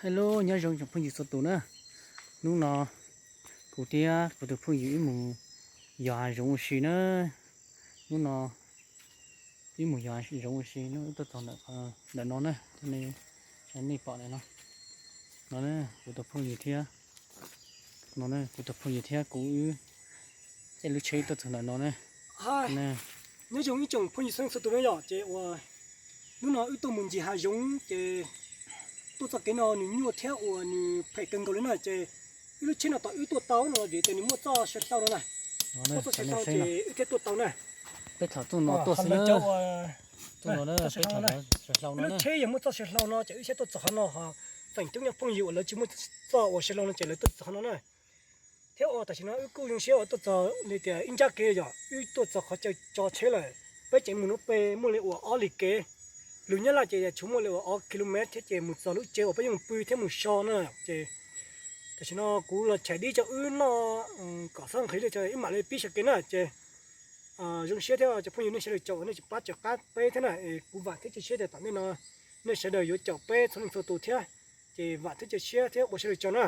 Hello, nyob zoo tsoom phooj ywg txhua tus na. Hnub no kuv thiab kuv tus phooj ywg wb mus yos hav zoov ua si na. Hnub no wb mus yos hav zoov ua si, hnub wb tuaj txog ntawm no na, nej pom ntawm no. No kuv tus phooj ywg thiab, no kuv tus phooj ywg thiab kuv wb caij lub tsheb tuaj txog ntawm no na. Nyob zoo ib tsoom phooj ywg txhua tus na yom, ces uas hnub no wb tuaj mus ncig hav zoov ces tuaj txoj kev no nws nyuaj thiab uas nws phem kawg nkaus li na, ces wb lub tsheb no tom wb tuaj tau no vim tias nws muaj txoj saw hlau no na. Muaj txoj saw hlau ces wb thiaj tuaj tau na. Peb thaum tuaj no tuaj xwb na. Tuaj no na, peb thaum saw hlau no, lub tsheb yog muaj txoj saw hlau no ces wb thiaj tuaj txog qhov no ho. Feem coob nyuag phooj ywg uas lawv tsis muaj txoj uas saw hlau no ces lawv tuaj txog qhov no na. Thiab uas tam sim no wb kuj zoo siab uas tuaj txog li tias ib nrab kev yom, wb tuaj txog qhov chaw tso tsheb lawm. Peb tseem mus nuav pem muaj li uas ob lis kev, lug Nyab Laj ces tshuav muaj li uas ob kilomev thiab ces mus txog lub tsev uas peb yuav mus pw thiab mus so na. Ces tam sim no kuv los chais dib rau wb noj kom xob nqhis li, wb mam li pib sawv kev na. Ces zoo siab thiab cov phooj ywg nej sawv daws caum uas nej tsis pab tsom qab peb thiab na, es kuv vam thiab cia siab tias tom ntej no nej sawv daws yuav caum peb txhua leej txhua tus thiab. Ces vam thiab cia siab thiab ua sawv daws tsaug na.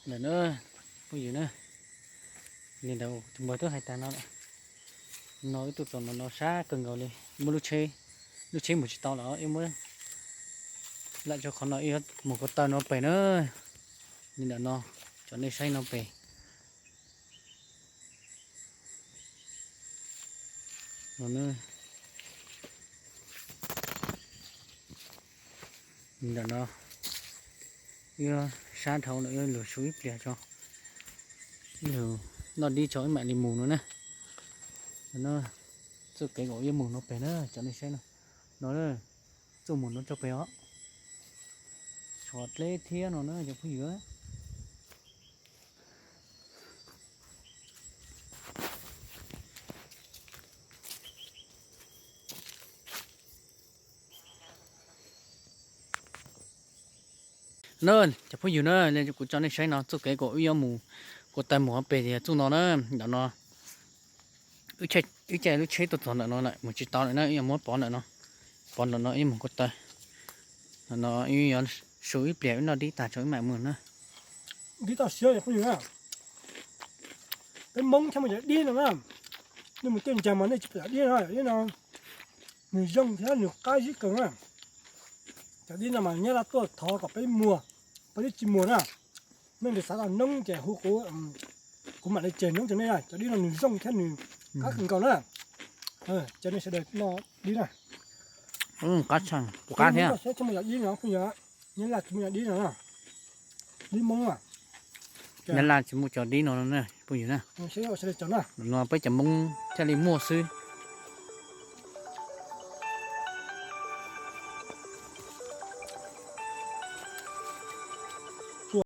Ntawm na, phooj ywg na, li ntawd tus npawg twb hais tag no, no wb tuaj txog no no sab kawg nkaus li, muab lub tsheb, lub tsheb mus tsis tau lawm, wb muab lam rau qhov no wb yuav mus ko taw no pem na. Li ntawm no, tsom nej saib no pem. Ntawm no, wb sab dhau lawm, wb lug su ib pliag tso, wb lug noj dib tso wb mam li mus no na. Txoj kev kom wb mus no pem na, tsom nej saib no, no txoj mus no tso pem os. Tshuav dleb thiab no na cov phooj ywg. Na, cov phooj ywg na, kuv tso nej saib no txoj kev kom wb yuav mus ko taw mus ob pem tias txoj no na, ntawm no. Wb caij lub tsheb tuaj txog ntawm no lawm, mus tsis tau lawm na, wb yuav muab pov ntawm no, pov ntawm no wb mus ko taw. Ntawm no wb yuav su ib pliag wb noj dib tag tso wb mam mus na. Dib toj siab phooj ywg na, peb Hmoob thiaj muaj cov dib no na. Nej mus tej ncag mas nej tsis pom cov dib no, cov dib no nws zoo thiab nws qab zib kawg na. Cov dib no mas Nyab Laj tuaj thov kom peb muag, peb twb tsis muag na. Nej xav tau noob ces hu kuv, kuv mam li tseg noob rau nej. Cov dib no nws zoo thiab nws qab kawg nkaus na. Cov nej sawv daws noj dib na. Qab tshaj, kuv qab thiab. Thiab muaj cov dib no phooj ywg, Nyab Laj tsis muaj cov dib no na. Nyab Laj tsis muaj cov dib no na phooj ywg na. No peb cov Hmoob thiaj li muaj xwb.